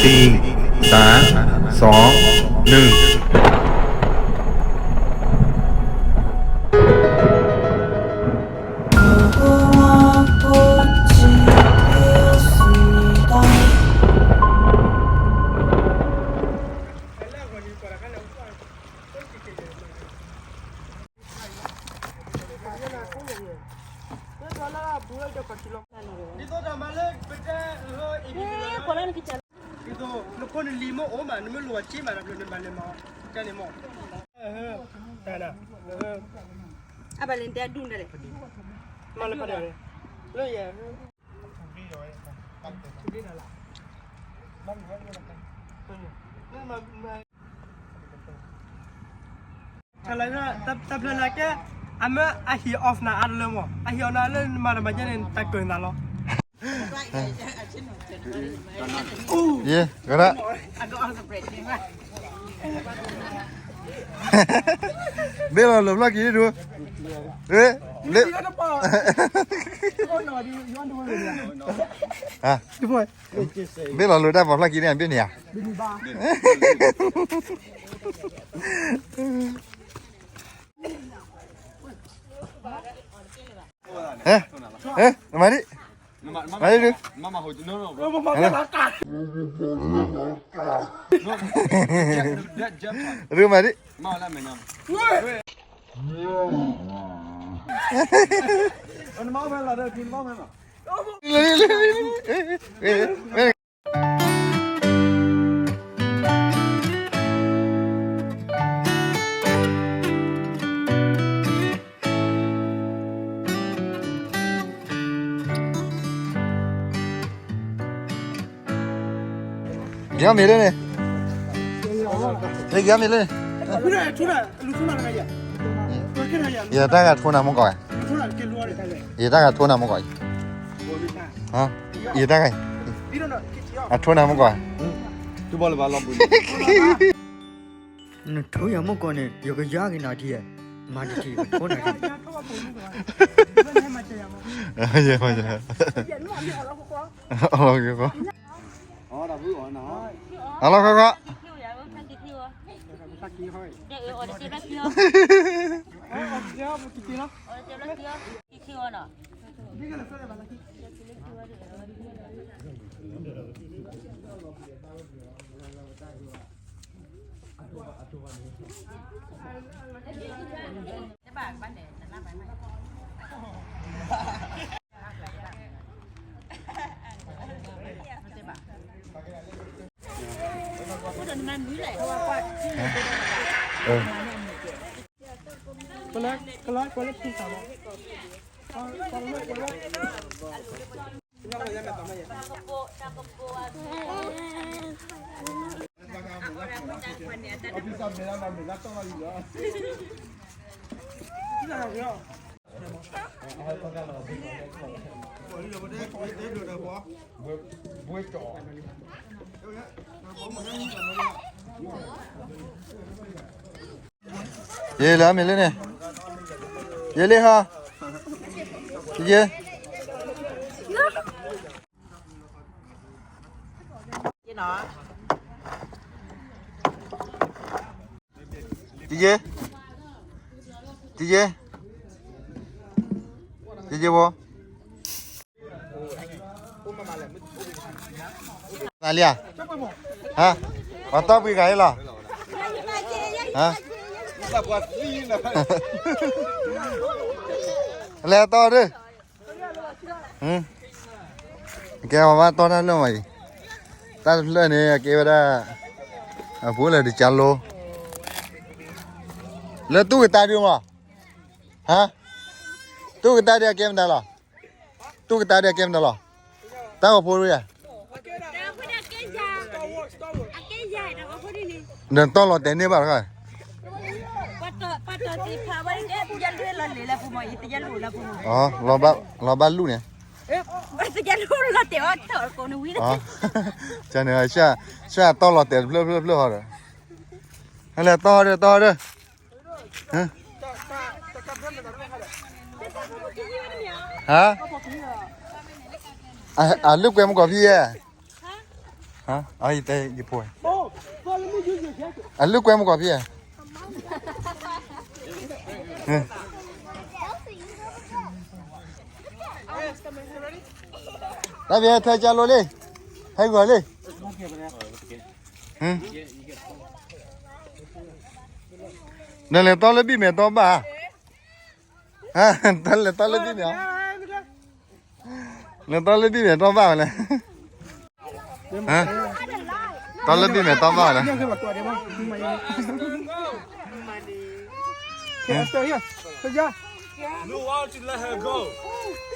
သီး သၢမ် သွင် ၼိုင်ႈ ဒ်သိးဒီးမၤလၢပတဲလၢ ဒ်သိးနခိၣ်နလံၤမ့ၢ်အိၣ်မး နမ့ၢ်လိၣ်အစ့မး တၢ်ဖျၢၣ်နမၤလဲၤမၤ ကန့ၣ်မ့ၢ် တၢ်နၤ အဘၣ်လဲၤတဲဒူၣ်ဒၣ်လဲၣ် မၤလၢပှၤဒၣ်လဲၣ် လၢယဲ တၢ်ဖျၢၣ်လၢကဲ အမ့ၢ်အဟံၣ် off နၤအါတလၢမး အဟံၣ် off နၤလၢမၤတမၤကဲန့ၣ် တၢ်ကၢၢ်နၤလီၤ ယဲ ကရၢ ဘ့ၣ်လီၤလိာ်ဖျီၣ်ကံၤဒူၣ် ဘ့ၣ် ဘ့ၣ်လီၤလိာ်တၢ်ပီၤဖျီၣ်ကံၤန့ၣ် ဘ့ၣ်နၤဧါ ဟဲ ဟဲ မၤဒံး မၤဒံးဒုး ဒုးမၤဒံး ကဲမ့ၢ်လဲၣ်န့ၣ်, ကဲမ့ၢ်လဲၣ်န့ၣ်, ယတၢ်ဂၤထိနၤမူကီၢ်, ယတၢ်ဂၤထိနၤမူကီၢ်, ယတၢ်ဂၤ, အထိနၤမူကီၢ်, နထိယၤမူကီၢ်န့ၣ် ယကယါက့ၤနၤထံၣ်, မၤတထံၣ်, ထိနၤထံၣ်, အလီၢ်ကီၢ်, အလီၢ်ကီၢ်, ယဲလၢမ့ၢ်လၢန့ၣ်, ယဲလၢဟါ, ယဲ, တယဲ, တယဲ, တယဲဝဲ သးလံဧါ, ဟါ, ပှၤတီပှံၤဂၤအံၤလီၤ, ဟါ, လဲၤတီဒုး, ကဲပှၤဘၣ်တီတၢ်လၢမးအံၤ, တၢ်တဖျၢၣ်န့ၣ် အကဲဝဲဒၣ်, အပူၤလၢတကလိ, လၢသူၣ်ကတၢၢ်ဒုးမး, ဟါ, သူၣ်ကတၢၢ်ဒုးအကဲမတၤလီၤ, သူၣ်ကတၢၢ်ဒုးအကဲမတၤလီၤ, တၢ်ဂီၤဖိဒုးယၤ နတီၢ်လီၤတဲာ်န့ၢ်ဘၣ်တခါ, လီၤဘၣ်လူၢ်န့ၣ်, န့ၣ်, တီၢ်လီၤတဲာ်တဖျၢၣ်ဖျၢၣ်ဖျၢၣ်ဟီဒီး, ဟဲလဲၤတီၢ်ဒီးတီၢ်ဒီး, ဟါ, အလုၢ်ကွဲမုၢ်ကီၢ်ဖံယဲၢ် ဟါ အီ ယတဲ ယဖိ အလုၢ်ကွဲမုာ်ကွၢ်ဖံးဧါ တၢ်ဖဲဟဲထၢကၢလိလံ ဟဲဂီၤလံ နလဲၤတီလၢဘံၣ်မဲာ်တီဘၣ် တၢ်လဲၤတီလၢဘံၣ်မဲာ် လဲၤတီလၢဘံၣ်မဲာ်တီဘၣ်ဝဲလဲၣ် တီလၢဘံၣ်မဲာ်တီဘၣ်ဝဲလဲၣ်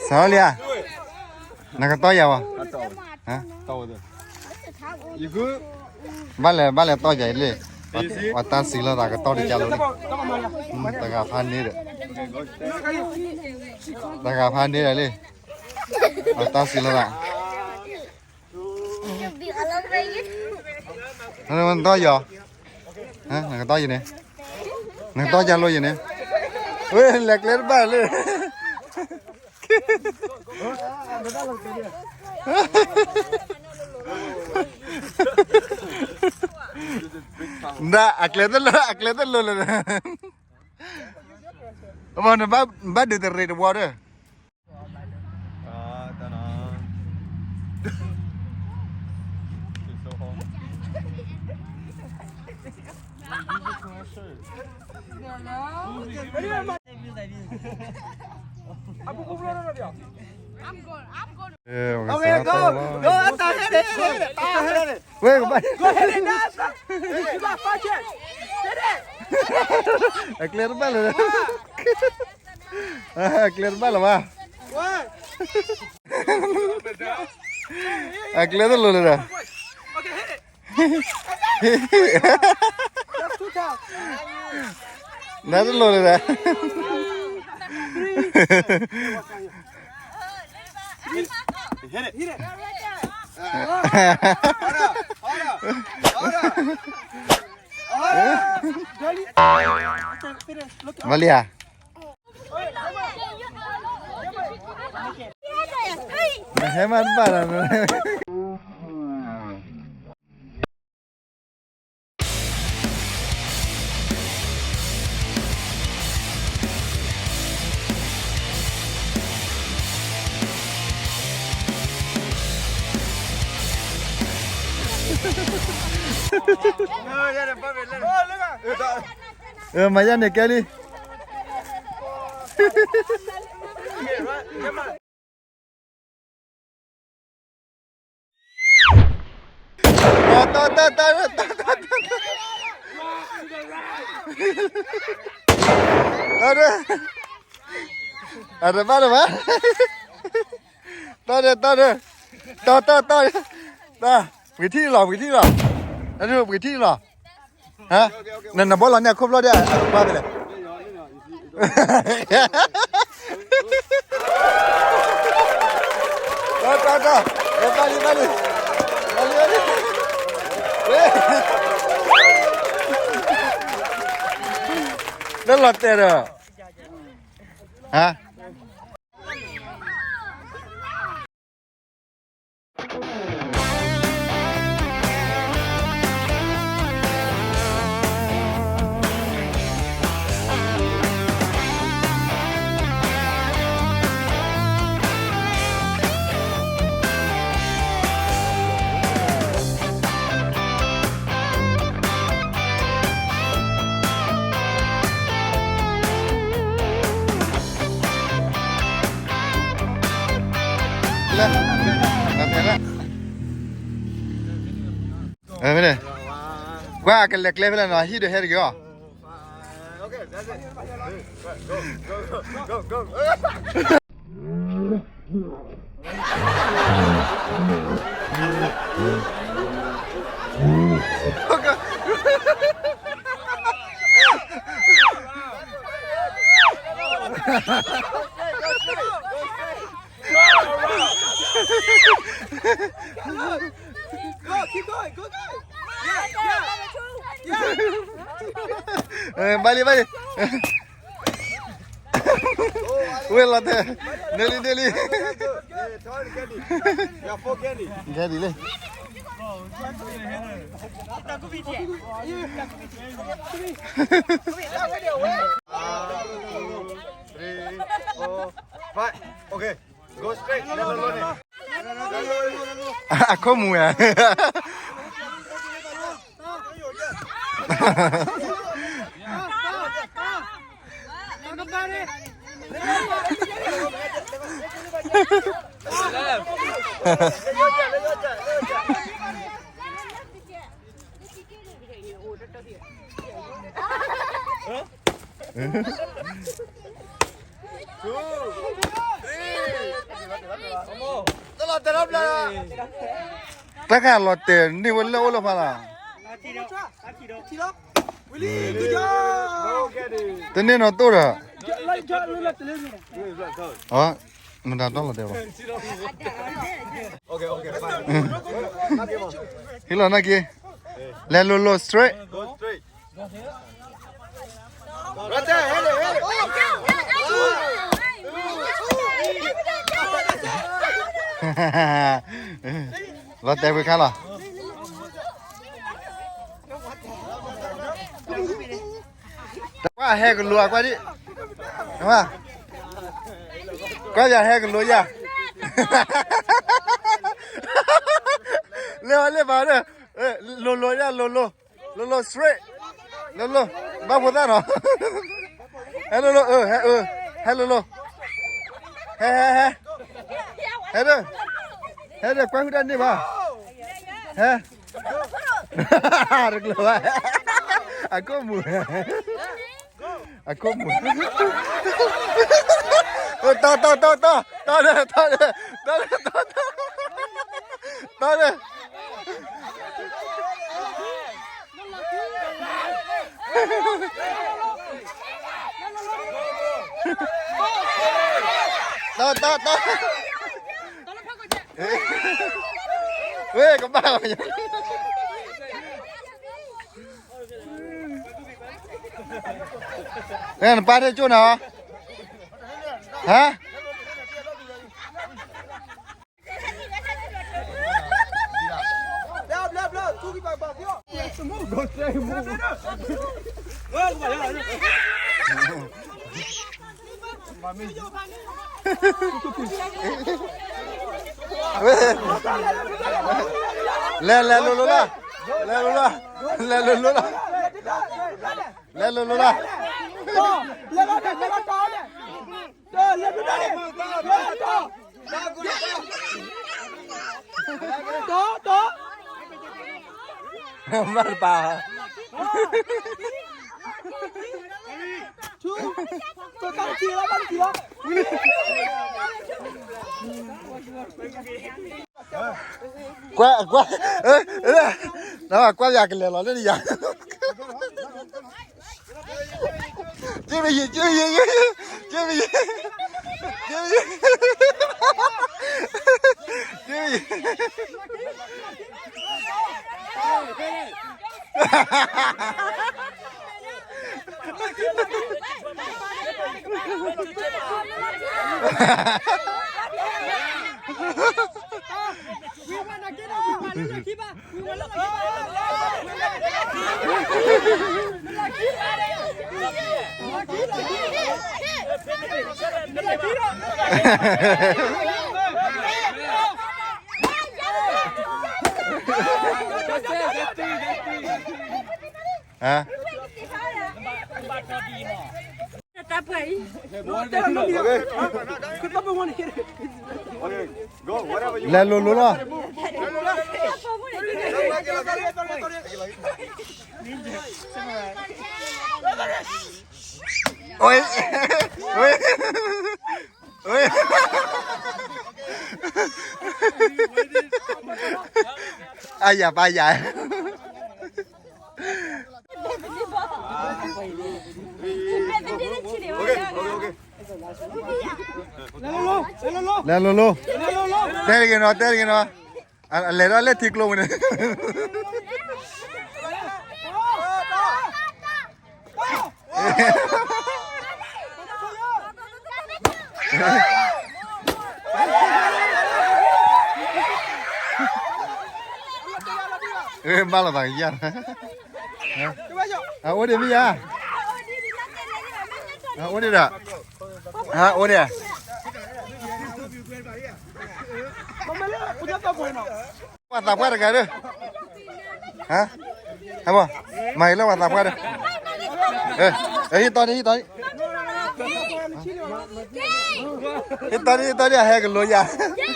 စးလံဧါ နကတီယၤဝဲ ဘၣ်လဲၣ် ဘၣ်လဲၣ်တီယၤအံၤလံ ပှၤတၢ်စံးလီၤသးကတီတကၢလိလံ တဂၤဖးန့ၢ်ဒီး တဂၤဖးန့ၢ်ဒီးလံ ပှၤတၢ်စံးလီၤသး နတီယၤ နကတီယၤန့ၣ် နကတီယၤလိယၤန့ၣ် ဝဲလဲၤကျဲတဘၣ်လံ ဒၣ်အကျဲတလိၤ အကျဲတလိၤလၢၤ အဘၣ်နဘၣ်ဒုးတရံးတဝီဒီး ဝဲ အကျဲတဘၣ်လၢၤ အကျဲတဘၣ်လၢၤဘၣ် အကျဲတလိၤလၢၤဒီး နတလိၤလၢၤဒီး မလီၤဧါ နဟဲမးတဘၣ်လီၤ မၤယါန့ၣ်ကဲလံ တီတီတီတီတီတီ တီဒီး အတဘၣ်တဘၣ် တီဒီး တီဒီး တီတီတီ တီ ပှ့ၤထံၣ်လီၤ ပှ့ၤထံၣ်လီၤ ပှ့ၤထံၣ်လီၤ ဟါ နဘီလီၤန့ၢ် ခိၣ်ဖျီၣ်ဒၣ် အကဘၣ်ဖဲလဲၣ် တီတီတီ ဘၣ်လံ ဘၣ်လံ ဘၣ်လံ လၢလီၤတဲာ်ဒီး ဟါ လဲၣ်, မ့ၢ်န့ၣ်, ကွၢ်ကလဲၤကျဲဖဲလဲၣ်နီၤ, ဟံၣ်ဒီးဟဲတဂ့ၤအီၤ. ဘၣ်လံ ဘၣ်လံ, ဝဲလီၤတဲာ်, န့ၢ်လံ န့ၢ်လံ, ကဲဒ်လဲၣ်. Three, four, five. Okay. Go straight. အခိၣ်မူဝဲ တၢ်ခါလီၤတဲာ်န့ၢ်ဝဲလၢအိၣ်လၢဖးလီၤ. တန့ၢ်နီၤတိၢ်ဒီး မတၤတီလီၤတဲာ်ဘၣ်. ဟ့ၣ်လီၤနာ်က့ လဲၤလိၤလိၤ straight. လီၤတဲာ်ဝံၤခါလီၤ. ကွၢ်ဟဲကလိၤကွၢ်ဒံး, ကွၢ်ယၤဟဲကလိၤယၤ, လၢအီၤလၢဘၣ်ဒီး, လိၤလိၤယၤ လိၤလိၤ, လိၤလိၤ straight, လိၤလိၤ, ဘၣ်ဖိသၣ်နီၤ, ဟဲလိၤလိၤ, ဟဲလိၤလိၤ, ဟဲ ဟဲ ဟဲ, ဟဲဒီး, ဟဲဒီး ကွၢ်ဟုၣ်တၢ်န့ၢ်ဘၣ်, ဟဲ တကျိၤဘၣ်, အကိၣ်မူၤ, အကိၣ်မူၤ, တီတီတီတီ, တီဒီး တီဒီး, တီဒီး တီတီ, တီဒီး, တီတီတီ, ဝ့ၢ်ကဘၣ်, နပၢ်တကၠိၢ်နၤ, ဟါ လဲၤလဲၤလိၤလိၤလီၤ, လဲၤလိၤလိၤ, လဲၤလိၤလိၤလီၤ, လဲၤလိၤလိၤလီၤ, လဲၤလိၤလိၤလီၤ, ဘၣ်တပၢ် ကွၢ်ကွၢ်, ကွၢ်ယၤကလဲၤလီၤလၢယၤ, က့မယံၤ က့မယံၤ က့မယံၤ, က့မယံၤ, က့မယံၤ. လဲၤလိၤလိၤလီၤ. အါယၤပါယၤ. လဲၤလိၤလိၤ, တဲတဂ့ၤနီၤ, တဲတဂ့ၤနီၤ, အလဲၤဒီးလဲၤထံကျိဝဲန့ၣ်. ဘၣ်လီၤသးကယၢ်, အအိၣ်ဒံးမ့ၢ်ယါ, အအိၣ်ဒံးဒီး, အအိၣ်ဒံး, ပှၤသးပှၢ်တဂၤဒီး, ဟါ, ဟဲဘီ, မၤအံၤလၢပှၤသးပှၢ်ဒီး, ဟ့ၣ်တီန့ၣ် ဟ့ၣ်တီန့ၣ်, ဟ့ၣ်တီန့ၣ် ဟ့ၣ်တီန့ၣ် အဟဲကလိယၤ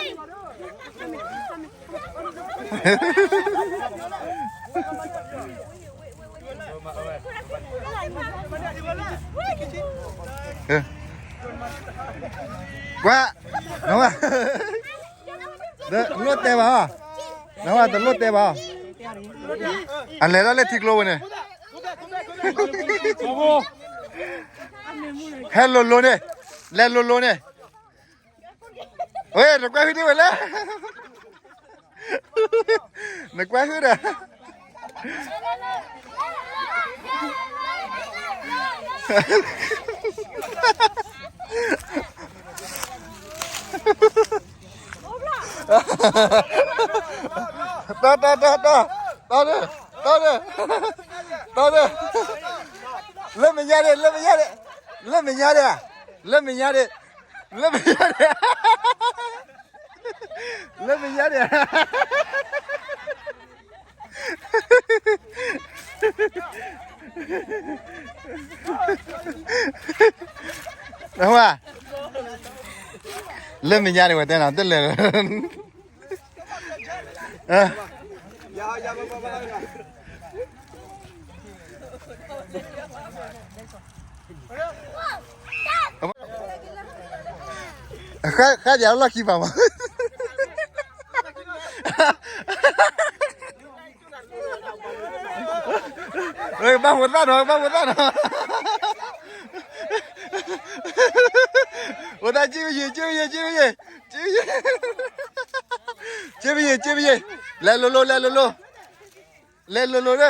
ကွၢ်, နဝဲ, တလိၣ်တဲဘၣ်, နဝဲတလိၣ်တဲဘၣ်, အလဲၤထီၣ်လၢထံကျိဝဲန့ၣ်, ဟဲလိၤလိၤန့ၣ်, လဲၤလိၤလိၤန့ၣ် ဝဲ နကွၢ်ဟုၣ်ဒံးဝဲလဲၣ်, နကွၢ်ဟုၣ်ဒီး, တီတီတီတီ, တီဒီး, တီဒီး, တီဒီး, လၢမဲာ်ညါဒံး, လၢမဲာ်ညါဒံး, လၢမဲာ်ညါဒံး, လၢမဲာ်ညါဒံး, လၢမဲာ်ညါဒံး, လၢမဲာ်ညါဒံး နဝဲ, လၢမဲာ်ညါဒံးဝဲတဲနီၤ တလဲၤလၢ ဃါ, ဃါဒံးလီၢ်ခံပၤမး, ဘၣ်ဖိသၣ်နီၤ, ဘၣ်ဖိသၣ်နီၤ, ဖိသၣ် ကၠံၣ်ပယံၤ, ကၠံၣ်ပယံၤ, ကၠံၣ်ပယံၤ, ကၠံၣ်ပယံၤ, ကၠံၣ်ပယံၤ, လဲၤလိၤလိၤ, လဲၤလိၤလိၤ, လဲၤလိၤလိၤ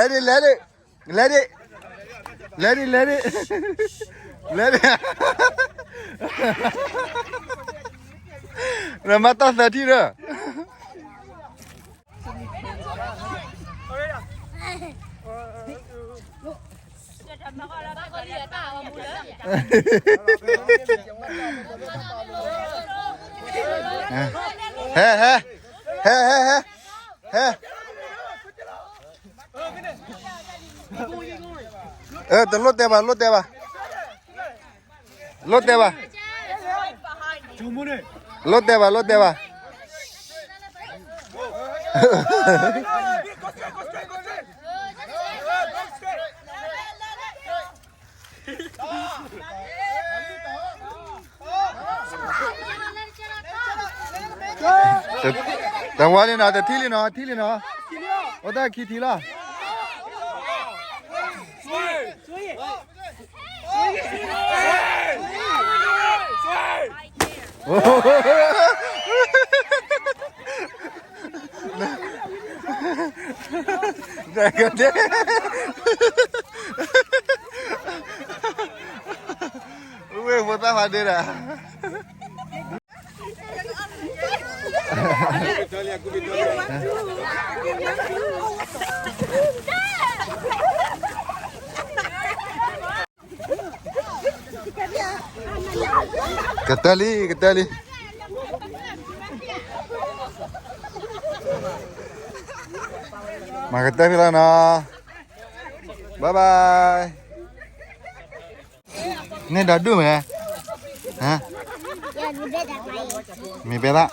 ဒီး လဲၤဒံး လဲၤဒံး, လဲၤဒံး, လဲၤဒံး, လဲၤဒံး, လဲၤဒံး, နမၤတၢ်သၢထံၣ်ဒီး ဟဲ ဟဲ ဟဲ ဟဲ ဟဲ ဟဲ အၢ တလိၣ်တဲဘၣ် လိၣ်တဲဘၣ် လိၣ်တဲဘၣ် လိၣ်တဲဘၣ် လိၣ်တဲဘၣ် တဝါလံနီၤ တထံၣ်လံနီၤ ထံၣ်လံနီၤ အိၣ်တၢ်ခံထံၣ်လီၤ ဝ့ၢ်ဖိသၣ်ဖးဒ့ဒီး ကတၢၢ်လံ ကတၢၢ်လံ မၤကတၢၢ်ဖဲလီၤနီၤ bye bye န့ၣ်ဒီဒူၣ်မ့ၢ်, မ့ၢ်ပဲလၢ,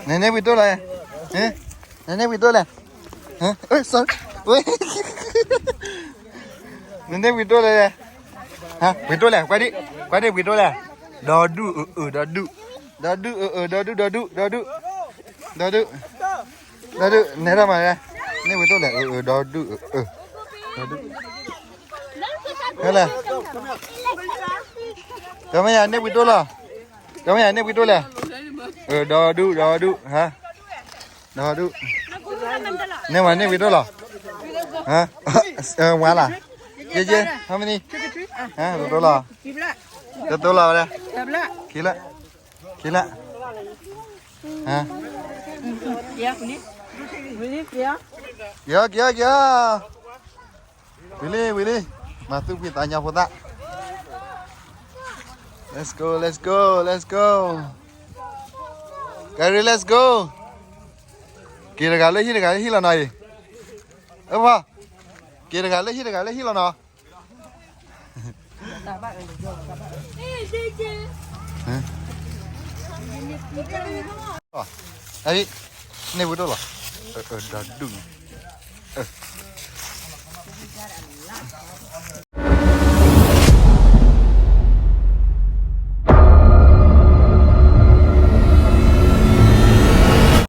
နန့ၢ်ဝံၤတိၢ်လဲၣ်, နန့ၢ်ဝံၤတိၢ်လဲၣ်, sorry, နန့ၢ်ဝံၤတိၢ်လဲၣ်, ဝံၤတိၢ်လဲၣ်, ကွၢ်ဒံး, ကွၢ်ဒံးဝံၤတိၢ်လဲၣ်, ဒီဒူၣ်အၢအၢ ဒီဒူၣ်, ဒီဒူၣ်အၢအၢ ဒီဒူၣ် ဒီဒူၣ်, ဒီဒူၣ်, ဒီဒူၣ်, ဒီဒူၣ်, နဲဒၣ်မး, န့ၢ်ဝံၤတိၢ်လဲၣ်, အၢအၢ ဒီဒူၣ်အၢအၢ, ဒီဒူၣ် ဟဲလဲၣ်, ကမၢယၤန့ၢ်ဝံၤတိၢ်လီၤ, ကမၢယၤန့ၢ်ဝံၤတိၢ်လဲၣ်, ဒီဒူၣ် ဒီဒူၣ်, ဒီဒူၣ်, န့ၢ်ဝဲန့ၢ်ဝံၤတိၢ်လီၤ, ဝါလၢ်, ယဲယဲ how many, တိၢ်လီၤ, တိၢ်လီၤဝဲ, ခံလၢ, ခံလၢ က့ၤအီၤ က့ၤအီၤ က့ၤအီၤ, ဝံၤလံ ဝံၤလံ, မၤသူၣ်ဖှံသးညီဖိသၣ်. Let's go, let's go, let's go. Gary, let's go. က့ၤတဂၤလၢဟံၣ် တဂၤလၢဟံၣ်လီၤနီၤအံၤ. အဖီ, က့ၤတဂၤလၢဟံၣ် တဂၤလၢဟံၣ်လီၤနီၤ. န့ၢ်ဝံၤဒိၣ်လီၤ, ဒီဒူၣ်န့ၣ်,